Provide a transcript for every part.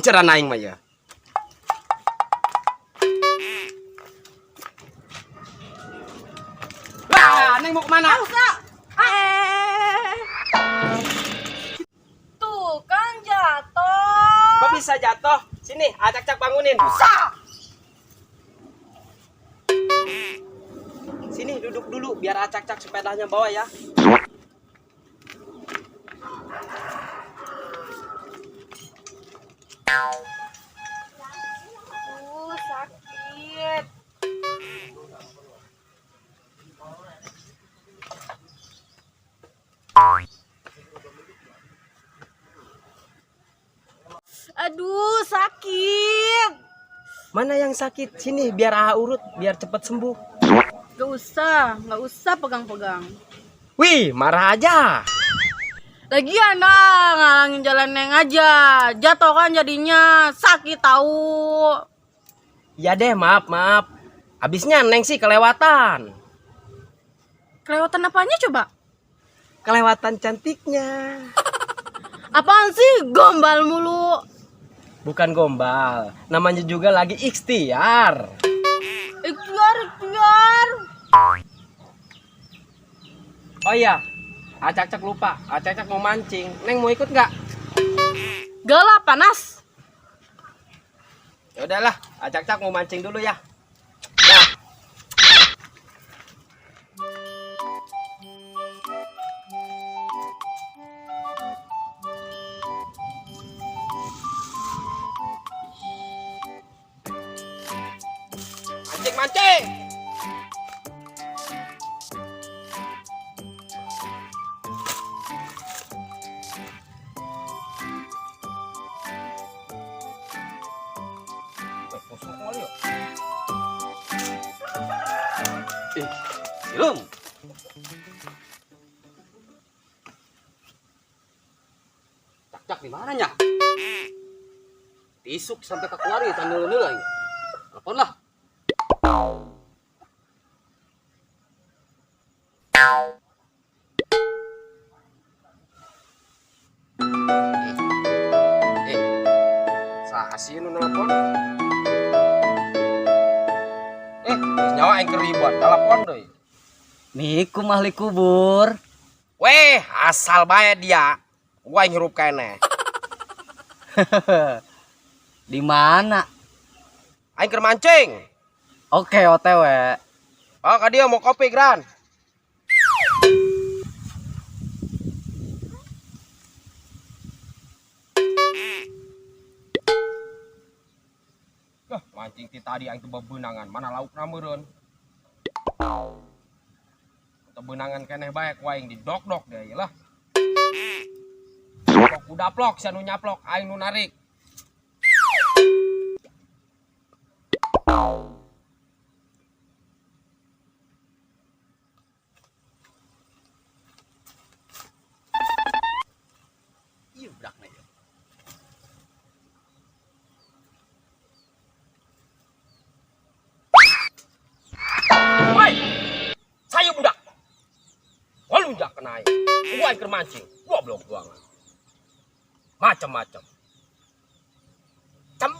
Inceran aing mah ya. Wah, Neng mau kemana? Eh. Tuh kan jatuh. Kok bisa jatuh? Sini, acak-acak bangunin. Sini duduk dulu biar acak-acak sepedanya bawa ya. Sakit. Aduh, sakit. Mana yang sakit? Sini biar AA urut, biar cepet sembuh. Gak usah pegang-pegang. Wih, marah aja. Lagian ah, ngalangin jalan Neng aja. Jatuh kan jadinya sakit tahu. Ya deh, maaf, maaf. Habisnya Neng sih kelewatan. Kelewatan apanya coba? Kelewatan cantiknya. Apaan sih gombal mulu? Bukan gombal, namanya juga lagi ikhtiar. Ikhtiar, ikhtiar. Oh iya, acak-acak lupa, acak-acak mau mancing. Neng mau ikut nggak? Gak lah, panas. Ya udahlah, acak-acak mau mancing dulu ya. Nah. Mancing, mancing. Silum. Cak-cak di mana nya? Tisuk sampai ke keluar ya, tandul lagi. Telepon lah. Saha sih nu nelpon? Geus nyawa aing keur ribut, telepon deui. Niku ahli kubur. Weh, asal bae dia. Gua yang hirup keneh. Di mana? Aing keur mancing. Oke, OTW. Oh, ka dia mau kopi, Gran. Wah, mancing ti tadi aing teu bebenangan, mana laukna meureun. Teu beunangan keneh bae ku aing didok-dok deui lah. Plok udah plok, sia nu nyaplok, aing nu narik. Iya, budakna ieu. Woi, saya budak. Walunjak kena aing. Gua aing keur mancing, goblok buangan. Macam-macam. Cem.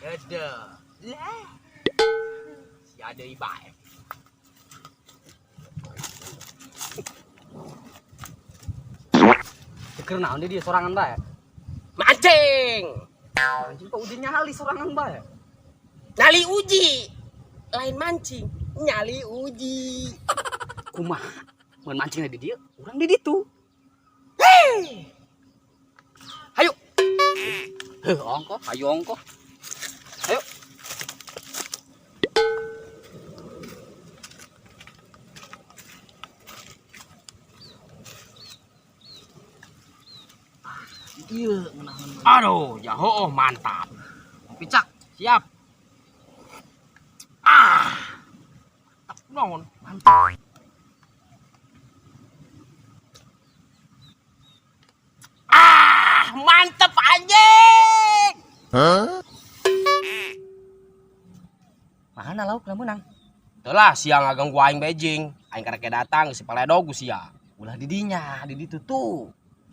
Dadah. Lah. Si ada bae. Keur naon dia sorangan bae? Mancing. Mancing kok uji nyali sorangan bae? Nyali uji. Lain mancing, nyali uji. Kumaha? Mun mancing di dieu, urang di ditu. Hei. Hayu. Heuh, ongkoh, hayu ongkoh. Ayo. Iya, ngenahan. Aduh, ya oh, mantap. Picak, siap. Ah. Non, mantap. Ah, mantap anjing. Hah? Mana lauk lah menang? Itulah siang ageng gua aing bejing. Aing karek datang si paledogu sia. Ulah didinya, di ditu tuh.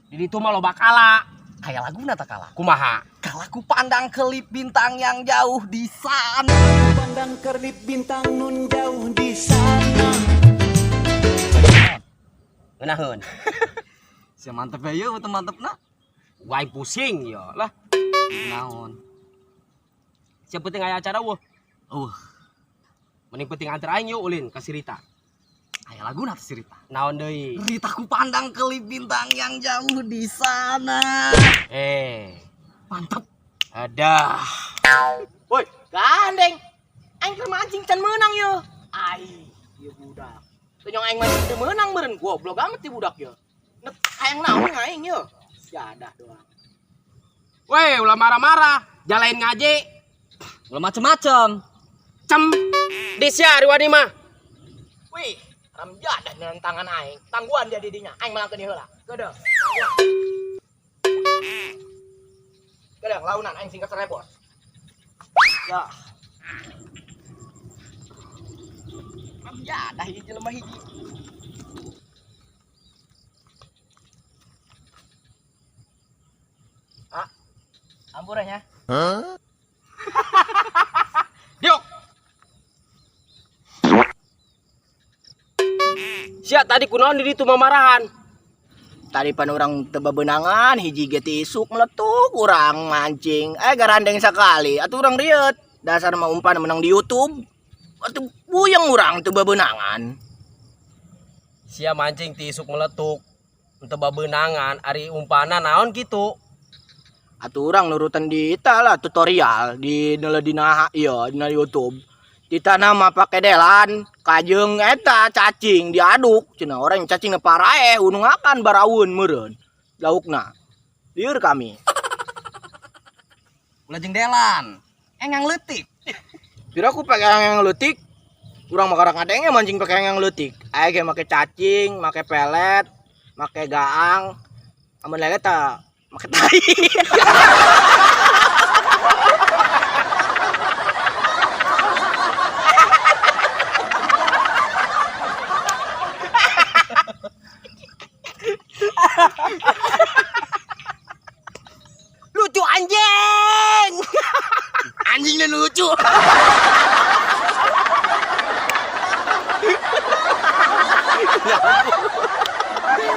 Di ditu mah loba kala. Kayak laguna tak kalah. Kumaha? Kala ku pandang kelip bintang yang jauh di sana. Pandang kerlip bintang nun jauh di sana. Ngeunaheun. Sia mantep ya ieu, betul mantep na. Wah, aing pusing ya lah. Naon? Sia penting aya acara eueuh. Eueuh. Mending penting antar aing yuk ulin ka si Rita. Aya laguna teh si Rita. Naon deui? Rita ku pandang kelip bintang yang jauh di sana. Mantep. Ada. Woi, gandeng. Aing keur mancing can meunang ye. Ai, ieu budak. Teu nyong aing mancing teu meunang meureun, goblok amat ti budak ye. Nek hayang naon aing ye. Jadah doang. Weh, ulah marah-marah. Jalain ngaji. Ulah macem-macem. Cem. Disya riwani mah. Wih, ram jadah nentangan aing. Tangguhan dia didinya. Aing melangkeun heula. Geudeuh, tangguhan. Geudeuh, launan aing singkat serebos. Ya. Ram jadah ieu jelema hiji. Ah. Ampura nya. Hah? Diok. Sia tadi kunaon di ditu mamarahan? Tadi pan urang teu bebenangan hiji ge ti isuk meletuk urang mancing. Garandeng sakali atuh urang rieut. Dasar mah umpan menang di YouTube. Atuh puyeng urang teu bebenangan. Sia mancing ti isuk meletuk. Teu bebenangan ari umpana naon kitu? Atuh urang nurutan di eta lah tutorial di dina ieu dina YouTube. Tita nama pake delan, kajeng eta cacing diaduk, cenah orang cacing paraeh unungakan baraun meureun laukna. Lieur kami. Ulah jeung delan. Engang leutik. Pira aku pake engang leutik. Urang mah karek ngadenge mancing pake engang leutik. Aya ge make cacing, make pelet, make gaang. Amun lele ta make tai. Lucu anjing. Anjingnya lucu.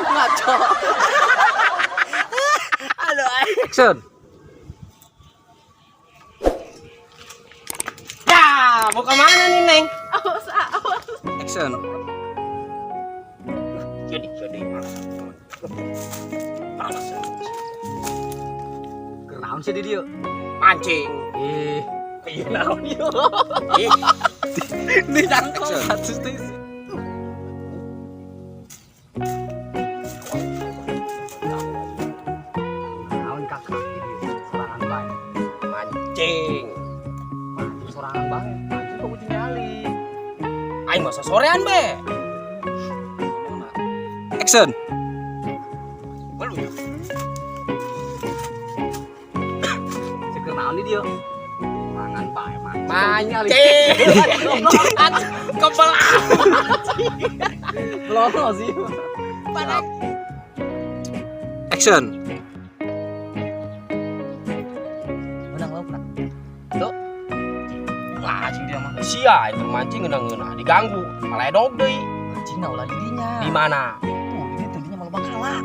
Ngaco. Aduh, Action. Ya, mau kemana nih, Neng? Awas, awas. Action. Jadi, jadi. Panas. Kenaon sih di dieu? Mancing. Iya naon ieu? Ih, Di jangkau satu teh. Naon kakak di dieu? Sorangan bae. Mancing. Mancing sorangan bae. Mancing kok kucing nyali. Aing masa sorean be. Action. Malu ya. Seker naon di dieu? Sorangan bae mancing. Mancing. Kepala. Lono sih. Action. Menang lauk nak. Tuh. Wah, anjing dia mah. Sia itu mancing ngeunah-ngeunah diganggu. Maledog deui. Mancing ulah di dinya. Di mana? Tuh, di ditu dinya malah bakala.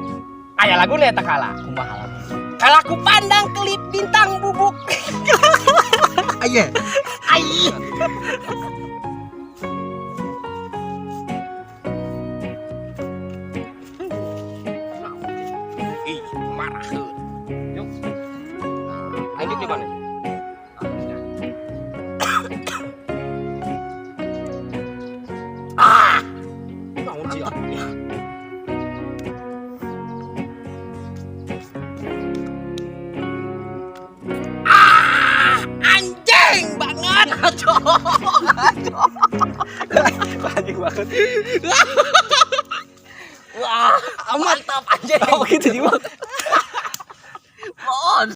Aya laguna eta kala. Kumaha lagu? Kala ku pandang kelip bintang bubuk. Aye. Ai. Ih, marah. Yuk. Nah, aing di mana? Ah. Naon sih? Ya. Ah, anjing banget. Ngaco. Ngaco. Anjing banget. Wah, mantap anjing. Oh gitu juga.